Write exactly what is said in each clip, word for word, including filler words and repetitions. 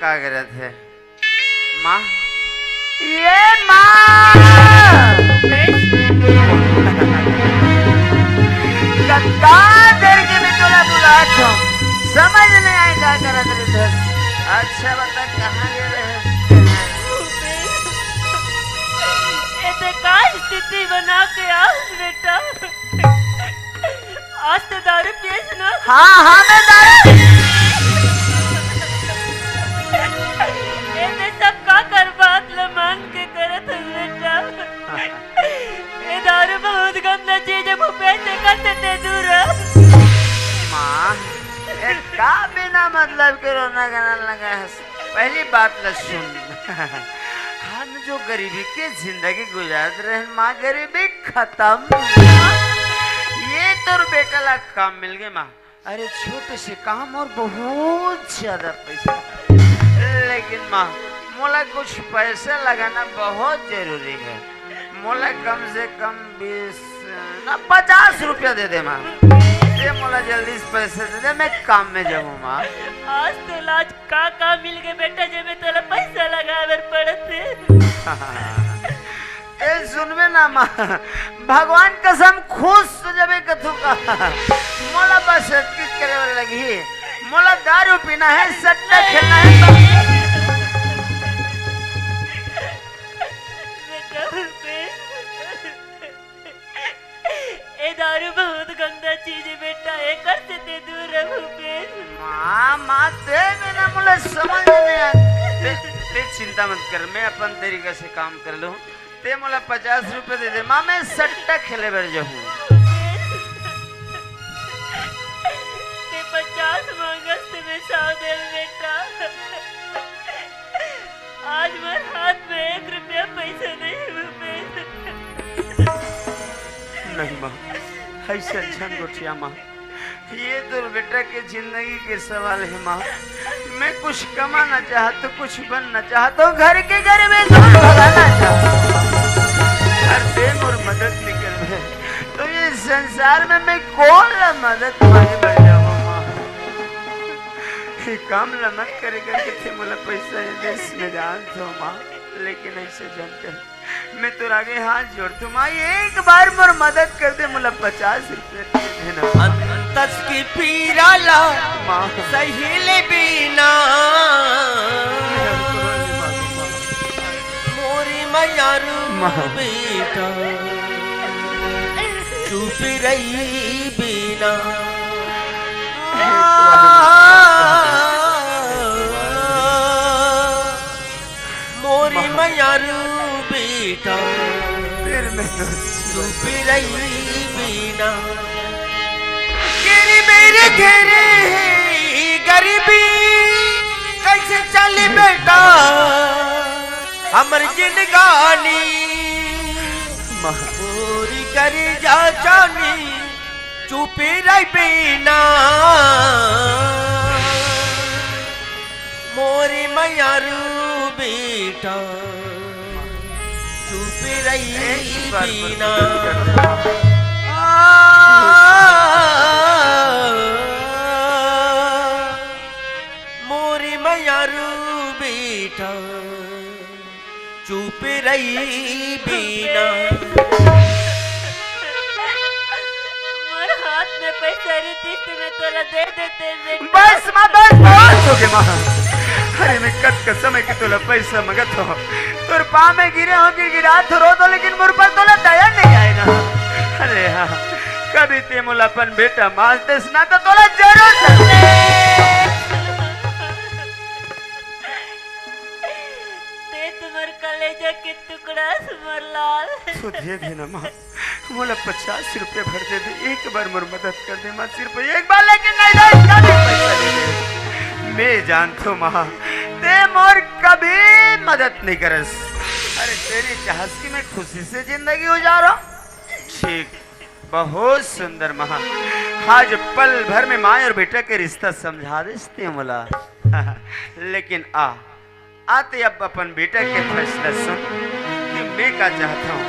का करत हे? माँ, ये माँ! कतका देर के मैं तोला बुलात हूँ, समझ नहीं आए का करत रहे। अच्छा बता, कहाँ गे रहे? एते का स्थिति बना के आज बेटा? आज तो दारू पियस ना? हाँ, हाँ, मैं दारू पी- एते सब का कर बात ल मान के करत हस बेटा? ए दारू बहुत गंदा चीज है भूपेश, एकर से ते दूर रह। माँ, ए का बिना मतलब के रोना गाना लगा हस? पहली बात ल सुन, हम जो गरीबी के जिंदगी गुजारत रहेन माँ, गरीबी खत्म। ये तोर बेटा ला काम मिल गे माँ। अरे छोटे से काम और बहुत ज्यादा पैसा। लेकिन माँ, मोला कुछ पैसा लगाना बहुत जरूरी है। मोला कम से कम बीस ना पचास रुपया दे दे माँ। ये मोला जल्दी से पैसा दे दे, मैं काम में जाऊँ माँ। आज तो लाज का का मिल गए बेटा, जे में तोला पैसा लगाए बर पड़त हे। ए सुनबे ना माँ, भगवान कसम खुश हो जाबे कथू का। मोला बस अतकी करे बर लगही, मोला दारू पीना है, सट्टा खेलना है तो। बेटा, ए दारू बहुत गंदा चीज है बेटा, एकर से ते दूर रह भूपेश। माँ, माँ, ते बिना मोला समझ नहीं आत। ते, ते चिंता मत कर, मैं अपन तरीका से काम कर लूँ। ते मोला पचास रुपया दे दे माँ, मैं सट्टा खेले बर जाहूँ। ते पचास मांगस ते मैं सौ देव बेटा। आज मोर हाथ में एक रुपया पैसा नहीं है भूपेश। नहीं माँ, ऐसे झन गोठिया माँ, ये तोर बेटा के जिंदगी के सवाल है माँ। मैं कुछ कमाना चाहत हूँ, कुछ बनना चाहत हूँ, घर के गरीबी दूर भगाना चाहत हूँ। अगर ते मोर मदद नहीं करबे तो ये संसार में मैं कोन ला मदद मांगे बर जाऊँ माँ? ये काम ला मत करे करके ते मोला पैसा ये देश में जानत हो माँ, लेकिन ऐसे जानते हो मैं तोर आगे हाथ जोड़त हूँ माँ, एक बार मोर मदद कर दे, मोला पचास रुपया दे देना। अंतस की पीरा ला माँ। सही ले बिना, मोरी मयारू माँ। बेटा, चुप रही बिना। मोरी मयारू बेटा, फिर मैं तो चुप रही बिना। तेरी मेरे घेरे है गरीबी, कैसे चली बेटा हमर जिंदगानी। मोरी कर जा जानी, चुप रही बिना। मोरी मयारू बेटा, चुप रही बिना। आ, मोरी मयारू बेटा, चुप रही बिना। मोर हाथ में पैसा रहितिस त मैं तोला दे देते बेटा। बस माँ, बस, बहुत हो गए माँ। अरे मैं कतका समय के तोला पैसा मंगत हो, तोर पाँव में गिरे हो, गिड़गिड़ात हो, रोत हो, लेकिन मोर पर तोला दया नहीं आए ना। अरे हाँ, कभी ते मोला अपन बेटा मान देस ना तो तोला जरूर दे। ते तुम्हार कलेजा के टुकड़ा मोर लाल। तो दे देना माँ, मोला पचास रुपया भर दे दे, एक बार मोर मदद कर दे माँ, सिर्फ एक बार, लेकिन नहीं दे, कभी पैसा नहीं दे। मैं जानत हो माँ, ते मोर कभी मदद नहीं करस। अरे तेरी चाहस की मैं खुशी से जिंदगी गुजारूँ। ठीक, बहुत सुंदर माँ, आज पल भर में माँ और बेटा के रिश्ता समझा देस ते मोला। लेकिन आ, आ ते अब अपन बेटा के फैसला सुन कि मैं का चाहत हूँ,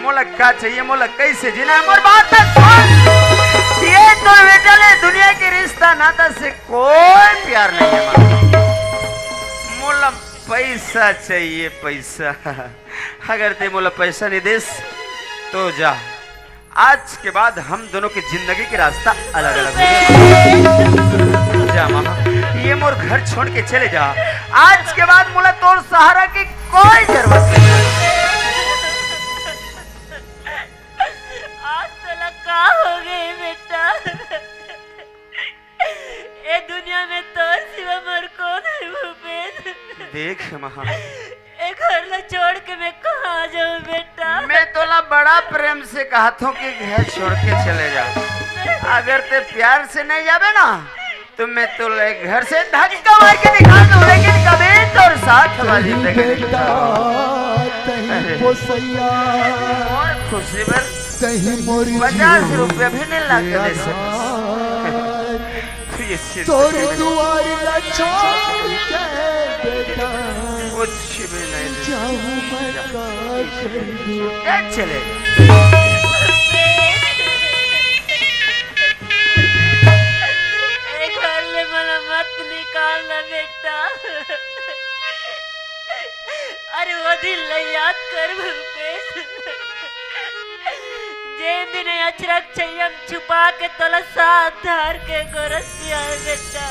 मोला का चाहिए, मोला कैसे जीना है, मोर बात तो सुन। ये तो बेटा ले दुनिया के रिश्ता नाता से कोई प्यार नहीं है माँ। मोर पैसा चाहिए, पैसा। अगर ते मोला पैसा नहीं देस, तो जा। आज के बाद हम दोनों के जिंदगी के रास्ता अलग-अलग हो जाए। जा मामा, ये मोर घर छोड़ के चले जा। आज के बाद मोला तोर सहारा की कोई जरूरत नहीं। आज तोला का हो गए बेटा? ए दुनिया में तोर सिवा मोर कोन है भूपेश? देख माँ, ए घर ला छोड़ के मैं कहाँ जाऊँ बेटा? मैं तोला बड़ा प्रेम से कहत हूँ कि घर छोड़ के चले जा। अगर ते प्यार से नहीं जाबे ना, तो मैं तोला घर से धक्का मार के निकाल दूँ, लेकिन कभी तोर साथ हमारी जिंदगी नहीं। बेटा, तहीं अरे। पोसैया, और खुशी भर तहीं मोरी पचास रुपया भी नहीं लाके दे सकस। तू ये सिर तोर दुआर ला छोड़ के बेटा, कुछ भी नहीं दे सकस। जाऊँ मैं का कर दूँ? ए, चले। ए घर ले मला मत निकाल ना बेटा। अरे वो दिन ला याद कर भूपेश, जेन दिन अचरक छैया म छुपा के तोला साथ धार के गोरस पिया है बेटा।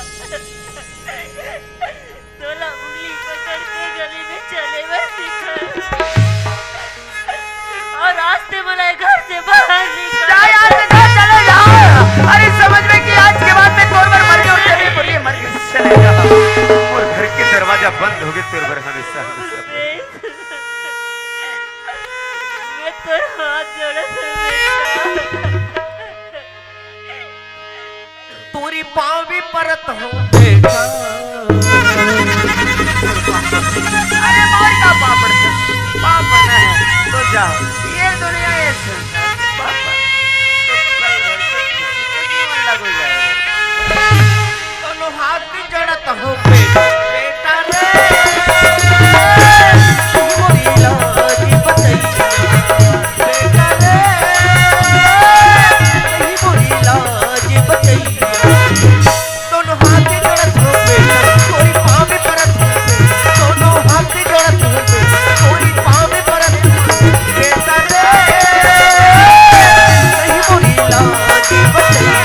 तोला उंगली पकड़ के गली में चले बर सिखा। और आज ते मला घर से बाहर निकाल। जा यार, जा, चले जा। अरे समझ में कि आज के बाद मैं तोर बर मर गया और तेरे बोलिए मर गया। चले जा। और घर के दरवाजा बंद हो गए तोर बर हमेशा, हमेशा। मैं तोर हाथ जोड़त हूँ बेटा। तोरी पाँव भी परत हो बेटा। अरे मोर का पाँव पड़त, पाँव पड़ना है तो जा। ये दुनिया, ये संसार, पाँव पड़, तो कल भर से जीवन लग जाएगा। दोनों हाथ जोड़त हो बेटा, बेटा रे, मोरी लाज बचैया, बेटा रे, मोरी लाज बचैया। दोनों हाथ जोड़त हो बेटा, तोरी पाँव में परत हो, दोनों हाथ जोड़त हो बेटा, तोरी पाँव में परत हो, बेटा रे, मोरी लाज बचैया।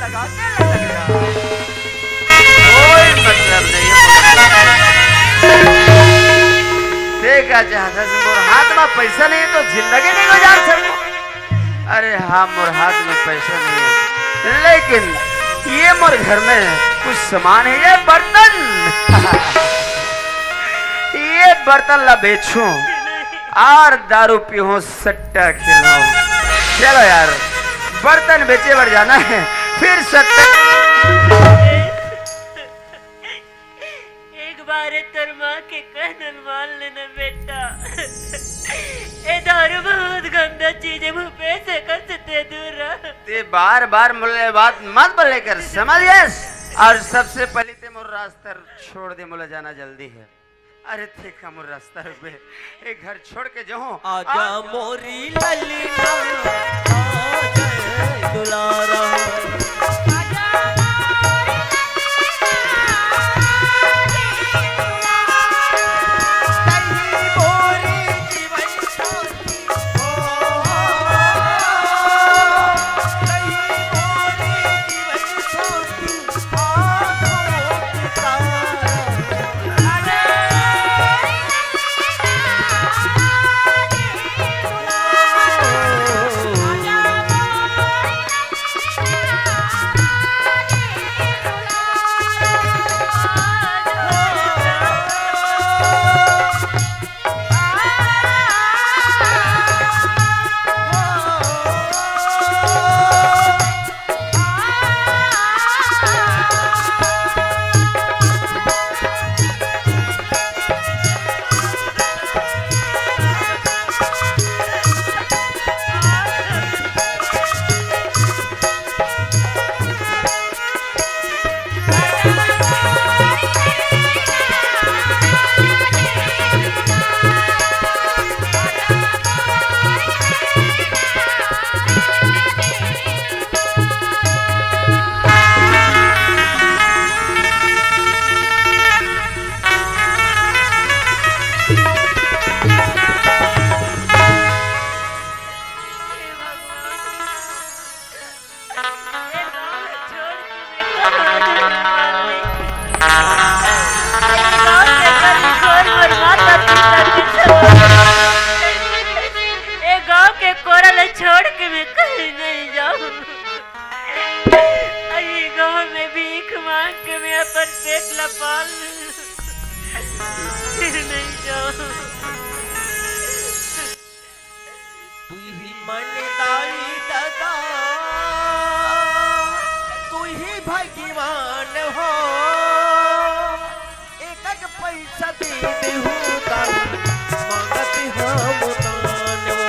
लगा के ले लग रहा। कोई मतलब नहीं है। देखा चाहता है, मोर हाथ में पैसा नहीं है तो जिंदगी नहीं गुजार सकूं। अरे हाँ, मोर हाथ में पैसा नहीं है, लेकिन ये मोर घर में कुछ सामान है, ये बर्तन। ये बर्तन ला बेचूं और दारू पीहूं, सट्टा खेलूं। चलो यार, बर्तन बेचे बर जाना है, फिर सट्टा। एक बार ए तोर माँ के कहना ल मान लेना बेटा। ए दारू बहुत गंदा चीज है भूपेश, एकर से ते दूर रह। ते बार बार मोला ए बात मत बोले कर, समझ गए? और सबसे पहले ते मोर रास्ता छोड़ दे, मोला जाना जल्दी है। अरे ते का मोर रास्ता रुकबे, ए घर छोड़ के जाऊं। आजा मोरी ललना, आ जाए दुलारा। छोड़ के मैं कहीं नहीं जाऊँ। अरे गाँव में भीख मांग के मैं अपन पेट ला पाल लूँ। फिर नहीं जाऊँ। तुही मन दाई ददा, तुही भगवान हो। एक एक पैसा दे देहू दाई, मांगत हम दान हो।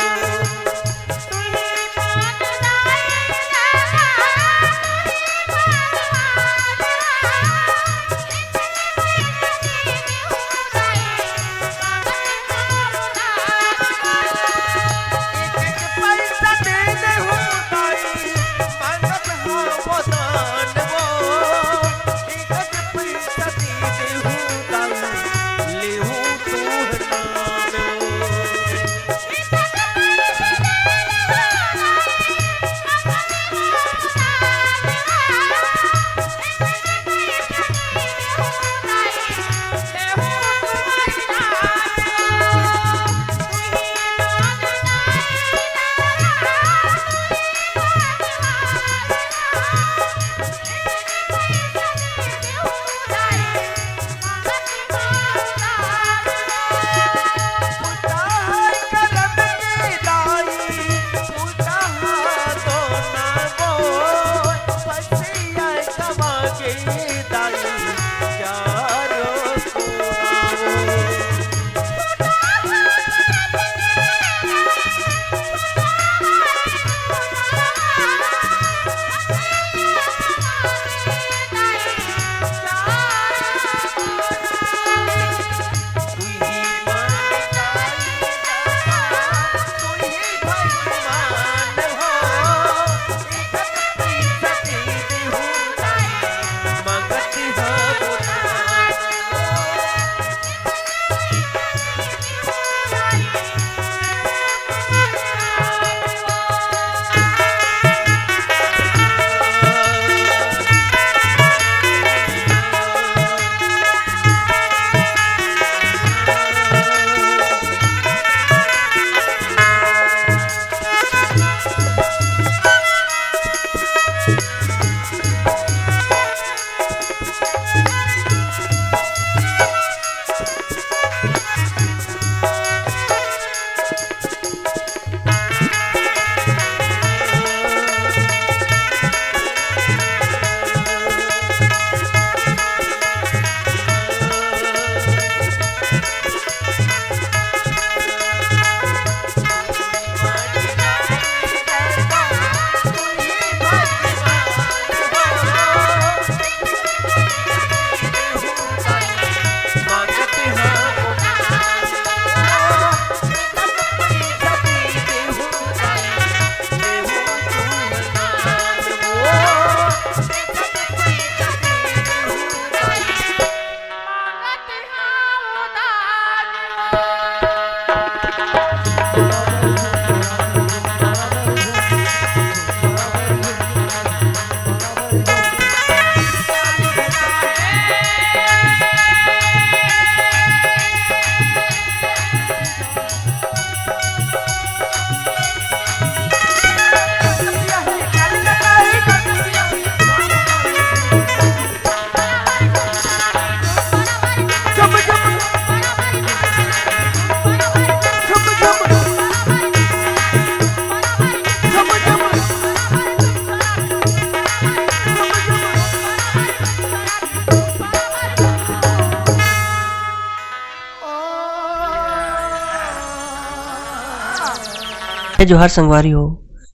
जय जोहार संगवारी हो,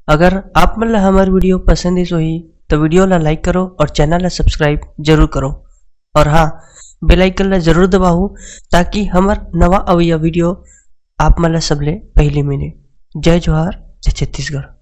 अगर आप मन ला हमर video पसंद आइस होही, तो video ला like करो और channel ला subscribe जरूर करो। और हाँ, bell icon ला जरूर दबाहू, ताकि हमर नवा अवइया video आप मन ला सबले पहली मिले। जय जोहार, जय छत्तीसगढ़।